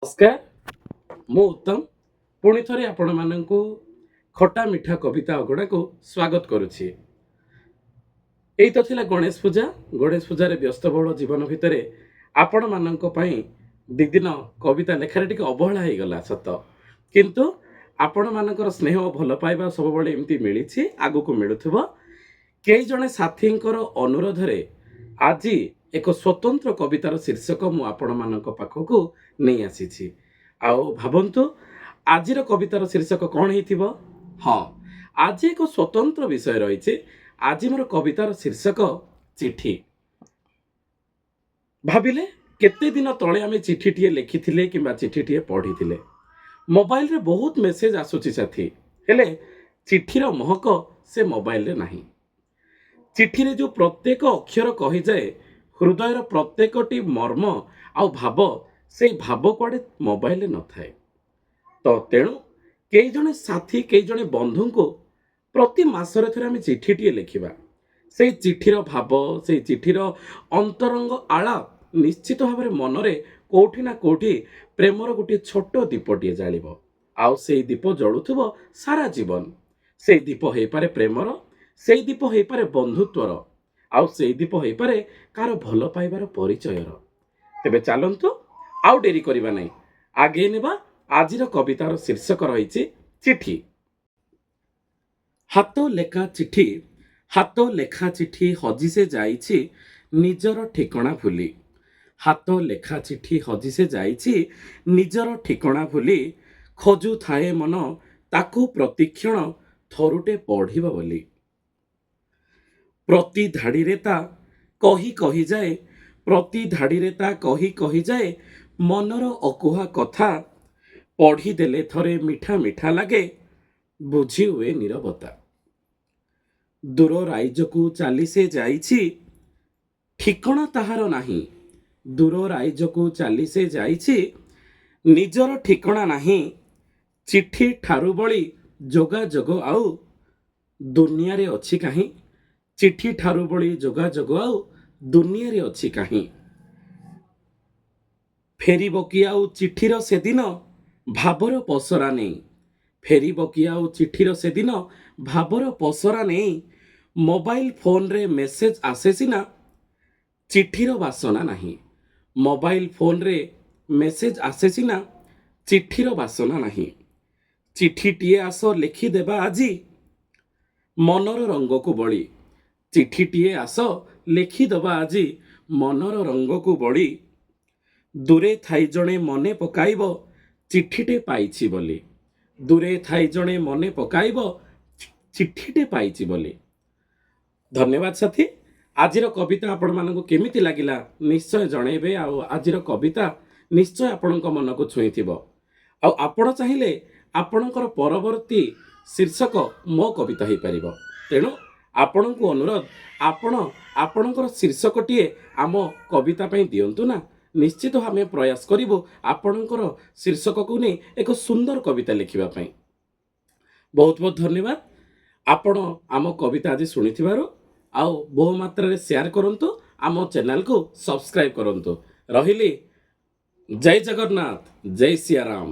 ନମସ୍କାର, ମୁଁ ଉତ୍ତମ ପୁଣି ଥରେ ଆପଣମାନଙ୍କୁ ଖଟା ମିଠା କବିତା ଅଗଣାକୁ ସ୍ୱାଗତ କରୁଛି। ଏଇ ତ ଥିଲା ଗଣେଶ ପୂଜା। ଗଣେଶ ପୂଜାରେ ବ୍ୟସ୍ତବହୁଳ ଜୀବନ ଭିତରେ ଆପଣମାନଙ୍କ ପାଇଁ 2 ଦିନ କବିତା ଲେଖାରେ ଟିକେ ଅବହେଳା ହେଇଗଲା ସତ, କିନ୍ତୁ ଆପଣମାନଙ୍କର ସ୍ନେହ ଓ ଭଲ ପାଇବା ସବୁବେଳେ ଏମିତି ମିଳିଛି, ଆଗକୁ ମିଳୁଥିବ। କେହି ଜଣେ ସାଥୀଙ୍କର ଅନୁରୋଧରେ ଆଜି ଏକ ସ୍ୱତନ୍ତ୍ର କବିତାର ଶୀର୍ଷକ ମୁଁ ଆପଣମାନଙ୍କ ପାଖକୁ ନେଇ ଆସିଛି। ଆଉ ଭାବନ୍ତୁ, ଆଜିର କବିତାର ଶୀର୍ଷକ କ'ଣ ହେଇଥିବ? ହଁ, ଆଜି ଏକ ସ୍ୱତନ୍ତ୍ର ବିଷୟ ରହିଛି। ଆଜି ମୋର କବିତାର ଶୀର୍ଷକ ଚିଠି। ଭାବିଲେ, କେତେ ଦିନ ତଳେ ଆମେ ଚିଠିଟିଏ ଲେଖିଥିଲେ କିମ୍ବା ଚିଠିଟିଏ ପଢ଼ିଥିଲେ? ମୋବାଇଲରେ ବହୁତ ମେସେଜ ଆସୁଛି ସାଥୀ, ହେଲେ ଚିଠିର ମହକ ସେ ମୋବାଇଲରେ ନାହିଁ। ଚିଠିରେ ଯେଉଁ ପ୍ରତ୍ୟେକ ଅକ୍ଷର କହିଯାଏ ହୃଦୟର ପ୍ରତ୍ୟେକଟି ମର୍ମ ଆଉ ଭାବ, ସେଇ ଭାବ କୁଆଡ଼େ ମୋବାଇଲରେ ନଥାଏ। ତ ତେଣୁ କେହି ଜଣେ ସାଥୀ, କେହି ଜଣେ ବନ୍ଧୁଙ୍କୁ ପ୍ରତି ମାସରେ ଥରେ ଆମେ ଚିଠିଟିଏ ଲେଖିବା। ସେଇ ଚିଠିର ଭାବ, ସେଇ ଚିଠିର ଅନ୍ତରଙ୍ଗ ଆଳାପ ନିଶ୍ଚିତ ଭାବରେ ମନରେ କୋଉଠି ନା କୋଉଠି ପ୍ରେମର ଗୋଟିଏ ଛୋଟ ଦୀପଟିଏ ଜାଳିବ ଆଉ ସେଇ ଦୀପ ଜଳୁଥିବ ସାରା ଜୀବନ। ସେଇ ଦୀପ ହେଇପାରେ ପ୍ରେମର, ସେଇ ଦୀପ ହେଇପାରେ ବନ୍ଧୁତ୍ୱର, ଆଉ ସେଇ ଦୀପ ହେଇପାରେ କାହାର ଭଲ ପାଇବାର ପରିଚୟର। ତେବେ ଚାଲନ୍ତୁ, ଆଉ ଡେରି କରିବା ନାହିଁ, ଆଗେଇ ନେବା। ଆଜିର କବିତାର ଶୀର୍ଷକ ରହିଛି ଚିଠି। ହାତ ଲେଖା ଚିଠି। ହାତ ଲେଖା ଚିଠି ହଜି ସେ ଯାଇଛି ନିଜର ଠିକଣା ଭୁଲି। ହାତ ଲେଖା ଚିଠି ହଜି ସେ ଯାଇଛି ନିଜର ଠିକଣା ଭୁଲି। ଖୋଜୁଥାଏ ମନ ତାକୁ ପ୍ରତିକ୍ଷଣ ଥରୁଟେ ପଢ଼ିବ ବୋଲି। ପ୍ରତି ଧାଡ଼ିରେ ତା କହି କହିଯାଏ, ପ୍ରତି ଧାଡ଼ିରେ ତା କହି କହିଯାଏ ମନର ଅକୁହା କଥା। ପଢ଼ିଦେଲେ ଥରେ ମିଠା ମିଠା ଲାଗେ, ବୁଝି ହୁଏ ନିରବତା। ଦୂର ରାଇଜକୁ ଚାଲି ସେ ଯାଇଛି, ଠିକଣା ତାହାର ନାହିଁ। ଦୂର ରାଇଜକୁ ଚାଲି ସେ ଯାଇଛି, ନିଜର ଠିକଣା ନାହିଁ। ଚିଠି ଠାରୁ ବଳି ଯୋଗାଯୋଗ ଆଉ ଦୁନିଆରେ ଅଛି କାହିଁ? ଚିଠି ଠାରୁ ବଳି ଯୋଗାଯୋଗ ଆଉ ଦୁନିଆରେ ଅଛି କାହିଁ? ଫେରିବ କି ଆଉ ଚିଠିର ସେଦିନ ଭାବର ପସରା ନେଇ? ଫେରିବ କି ଆଉ ଚିଠିର ସେଦିନ ଭାବର ପସରା ନେଇ? ମୋବାଇଲ ଫୋନରେ ମେସେଜ ଆସେ ସିନା, ଚିଠିର ବାସନା ନାହିଁ। ମୋବାଇଲ ଫୋନରେ ମେସେଜ ଆସେ ସିନା, ଚିଠିର ବାସନା ନାହିଁ। ଚିଠିଟିଏ ଆସ ଲେଖିଦେବା ଆଜି ମନର ରଙ୍ଗକୁ ବଳି। ଚିଠିଟିଏ ଆସ ଲେଖିଦେବା ଆଜି ମନର ରଙ୍ଗକୁ ବଳି। ଦୂରେ ଥାଇ ଜଣେ ମନେ ପକାଇବ ଚିଠିଟେ ପାଇଛି ବୋଲି। ଦୂରେ ଥାଇ ଜଣେ ମନେ ପକାଇବ ଚିଠିଟେ ପାଇଛି ବୋଲି। ଧନ୍ୟବାଦ ସାଥୀ। ଆଜିର କବିତା ଆପଣମାନଙ୍କୁ କେମିତି ଲାଗିଲା ନିଶ୍ଚୟ ଜଣେଇବେ। ଆଉ ଆଜିର କବିତା ନିଶ୍ଚୟ ଆପଣଙ୍କ ମନକୁ ଛୁଇଁଥିବ। ଆଉ ଆପଣ ଚାହିଁଲେ ଆପଣଙ୍କର ପରବର୍ତ୍ତୀ ଶୀର୍ଷକ ମୋ କବିତା ହେଇପାରିବ। ତେଣୁ ଆପଣଙ୍କୁ ଅନୁରୋଧ, ଆପଣ ଆପଣଙ୍କର ଶୀର୍ଷକଟିଏ ଆମ କବିତା ପାଇଁ ଦିଅନ୍ତୁ ନା। ନିଶ୍ଚିତ ଆମେ ପ୍ରୟାସ କରିବୁ ଆପଣଙ୍କର ଶୀର୍ଷକକୁ ନେଇ ଏକ ସୁନ୍ଦର କବିତା ଲେଖିବା ପାଇଁ। ବହୁତ ବହୁତ ଧନ୍ୟବାଦ ଆପଣ ଆମ କବିତା ଆଜି ଶୁଣିଥିବାରୁ। ଆଉ ବହୁ ମାତ୍ରାରେ ସେୟାର କରନ୍ତୁ, ଆମ ଚ୍ୟାନେଲକୁ ସବସ୍କ୍ରାଇବ୍ କରନ୍ତୁ। ରହିଲି, ଜୟ ଜଗନ୍ନାଥ, ଜୟ ସିୟାରାମ।